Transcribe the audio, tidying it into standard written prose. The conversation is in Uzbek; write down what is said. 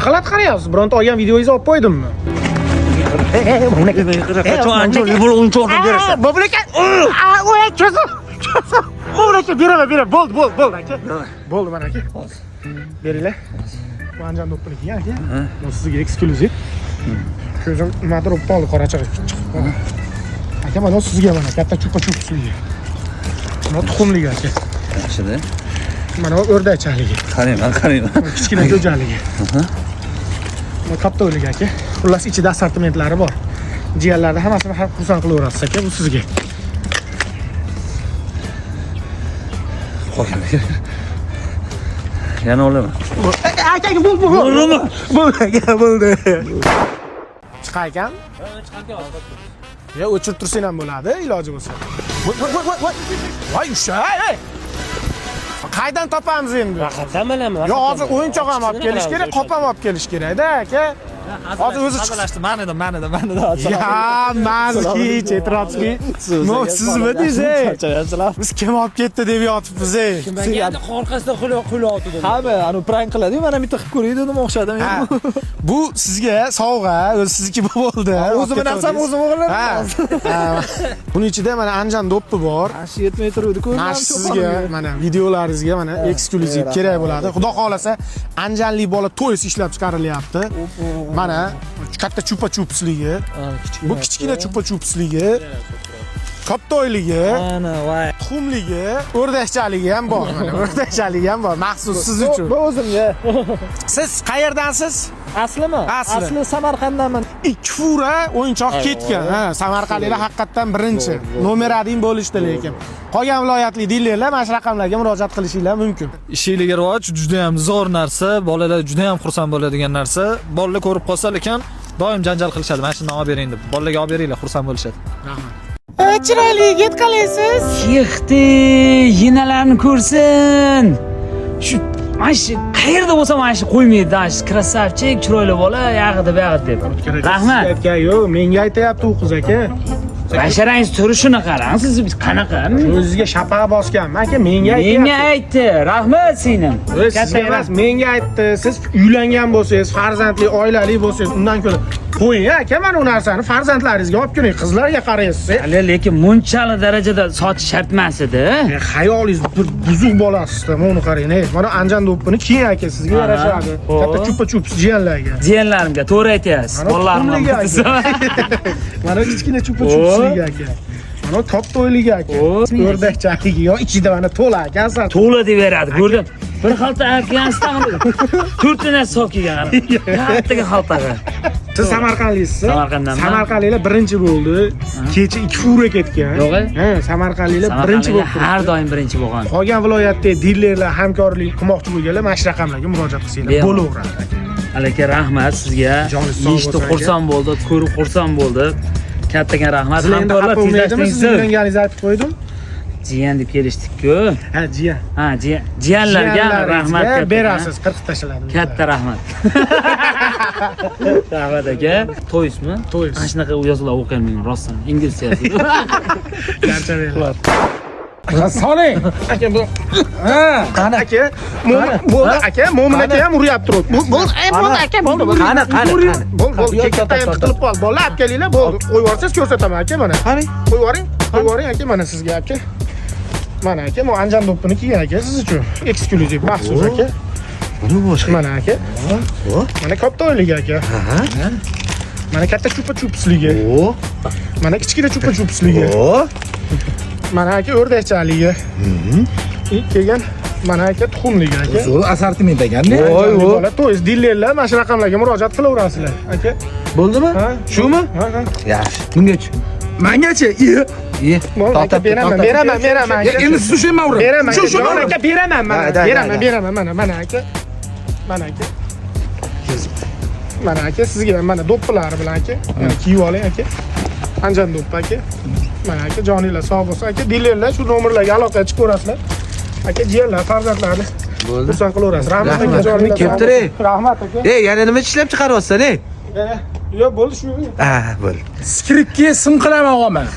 g'alati qarayapsiz? Bironta olgan videongizni olib qo'ydimmi? O'yinchoqni berasan. Mo'min aka. Voy, ko'zim. Ko'zim. Mo'min aka, beraman, beraman. Bo'ldi, bo'ldi, bo'ldi aka. Bo'ldi mana aka. Beringlar. Bu Andijon do'ppiniki aka. Bu sizga eksklyuziv. Ko'zim nimadir bo'lib qoldi, qorachig'i chiqib qoldi. Aka, mana sizga mana katta chupa-chupsligi. Mana tuxumligi aka. Yaxshida. Mana bu o'rdakchaligi. Qarayman, qarayman. Kichkina jo'jaligi. Mana katta o'ligi aka. Xullas ichida assortimentlari bor. Jiyanlarni hammasini har xursand qilaverasiz aka, bu sizga. Qolgan. Yana olaman. Aka, aka, bo'ldi, bo'ldi. Bo'ldimi? Bo'ldi, aka, bo'ldi. Chiqar ekan? Ya o'chirib tursang ham bo'ladi, iloji bo'lsa. Voy, voy, voy, voy. Voy, usha, ey. Qaydan topamiz endi? Qatdan bilaman. Yo, hozir o'yinchoq ham olib kelish kerak, qop ham olib kelish kerak-da, aka. Hozir o'zi chiqsin. Man edim, man edim, man edim. Ya, mazki, Chetrovskiy. Mo, siz nima deysiz, ey? Biz kim olib ketdi deb yotibmiz, ey. Endi orqasidan qo'l otdi. Hamma anu prank qiladi-yu, mana bitta qilib ko'ray dedim, o'xshadim. Ha, bu sizga sovg'a, o'zi sizniki bu bo'ldi. O'zimni narsam o'zim Ha. o'g'irladim. Ha. Buni ichida mana Andijon do'ppi bor. Mana shu yetmay turuvdi, ko'rdim. Mana shu sizga mana videolaringizga mana eksklyuziv kerak bo'ladi. Xudo xolasa Andijonlik bola to'yis ishlab chiqarilyapti. Mana katta chupa-chupsligi. Bu kichkina chupa-chupsligi. Koptoyligi, Ana, voy. tuxumligi, o'rdakchaligi ham bor mana. O'rdakchaligi ham bor, maxsus siz uchun. Bu o'zimga. Siz qayerdansiz? Aslimi? Asli. Asli Samarqanddanman. 2 fura o'yinchoq ketgan. Ha, Samarqandliklar haqiqatdan birinchi. Nomer 1 bo'lishdi lekin. Qolgan viloyatli dilerlar mana shu raqamlarga murojaat qilishinglar mumkin. Ishinglarga rivoj, juda ham zo'r narsa, bolalar juda ham xursand bo'ladigan narsa. Bolalar ko'rib qolsa lekin doim janjal qilishadi. Mana shundan olib bering deb. Bolalarga olib beringlar, xursand bo'lishadi. Rahmat. Chiroyli yigit qalaysiz? Yixti, yinalarni ko'rsin. Shu mana shu qayerda bo'lsa mana shu qo'ymaydi, mana shu krasavchik, chiroyli bola, yag'idi buyog'idi deb. Rahmat. Aytgan yo'q, menga aytayapti u qiz aka. Basharangiz turishini qarang, siz qanaqa? O'zizga shapaqa bosganmi aka, menga aytyapti. Menga aytdi. Rahmat singlim. O'zi sizga emas, menga aytdi. Siz uylangan bo'lsangiz, farzandli, oilali bo'lsangiz, undan ko'ra qo'ying aka, mana u narsani farzandlaringizga olib keling, qizlarga qaraysiz. Hali lekin bunchalik darajada sotish shart emas edi. Xayolingiz bir buzuq bolasizda, mana uni qarang. Ey, mana Andijon do'ppini kiying aka, sizga Aha. yarashadi. Xo'p. Katta chupa-chups jiyanlarga. Jiyanlarimga to'g'ri aytyapsiz. Mana Bolalarim tuxumligi aka. Mana kichkina chupa-chupsligi aka. Mana katta aka. Xo'p. O'rdakchaligi yo ichida mana to'la aka asal. To'la deb beradi, ko'rdim. Bir xalta arkansdan to'rtta narsa solib kelgan. Kattaga xaltaga. Siz Samarqandlisiz? Samarqanddanman. Samarqandliklar birinchi bo'ldi. Kecha 2 fura ketgan. Yo'q, e? Ha, Samarqandliklar birinchi bo'lib Samarqandliklar har turibdi. doim birinchi bo'lgan. Qolgan viloyatdagi dilerlar hamkorlik qilmoqchi bo'lganlar mana shu raqamlarga murojaat qilsanglar Bemalol. bo'laveradi aka. Aka rahmat sizga. Joningiz sog' Eshitib bo'lsin aka. xursand bo'ldi, ko'rib xursand bo'ldi. Kattaga rahmat. Sizlar endi Hamkorlar xafa bo'lmaydimi? Siz tezlashtiringsiz. uylanganingizni aytib qo'ydim. Jiyan deb kelishdik-ku. Ha, jiyan. Ha, jiyan, jiyanlarga Jiyanlaringizga rahmat katta. berasiz, qirqib tashladi. Katta rahmat. Rahmat aka. To'yismi? To'yis. Mana shunaqa yozuvlar o'qiyolmayman rostdan. Inglizcha yozuv. Charchamanglar. Soling. Aka bu. Ha, qani aka? Mo'min bo'ldi aka, Mo'min aka ham uryapti turib. Bo'ldi, ey bo'ldi aka, bo'ldi. bo'ldi. Qani, qani, qani. Bo'ldi, bo'ldi. Kekatda ham tiqilib qoldi. Bolalar olib kelinglar, bo'ldi. Qo'yib yuborsangiz ko'rsataman aka mana. Qani? Qo'yib yuboring, qo'yib yuboring aka mana sizga aka. Mana aka, bu Andijon do'ppini kiygan aka siz uchun. Eksklyuziv, maxsus aka. Buni boshqa. Mana aka. Mana katta oyligi aka. Mana katta chupa-chupsligi. O. Mana kichkina chupa-chupsligi. O. Mana aka o'rdakchaligi. Keyin mana aka tuxumligi aka. Zo'r assortiment ekanda. Voy voy. To есть dilerlar mana shu raqamlarga murojaat qilaverasizlar aka. Bo'ldimi? Ha? Shumi? Ha, ha. Yaxshi. Bungacha. Mengachi? Iye. Iye. Bo'ldi aka, beraman, beraman, beraman aka. Endi siz ushlayman urib. Beraman. Shu, shu, Jon aka, beraman mana. Da, da, Beraman, da. beraman mana, mana aka. Mana aka. Mana aka sizga mana do'ppilari bilan aka. Mana kiyib oling aka. Andijon do'ppi aka. Mana aka joninglar sog' bo'lsin aka. Dilerlar shu nomerlarga aloqaga chiqaverasizlar. Aka jiyanlar, farzandlarni Bo'ldi. xursand qilaverasiz. Rahmat aka, joninglar sog' Kelib turing. bo'lsin. Rahmat aka. Ey, yana nima ishlab chiqaryapsan, ey? Yo'q, bo'ldi shu. Ha, bo'ldi. Skripkaga sim qilaman og'aman.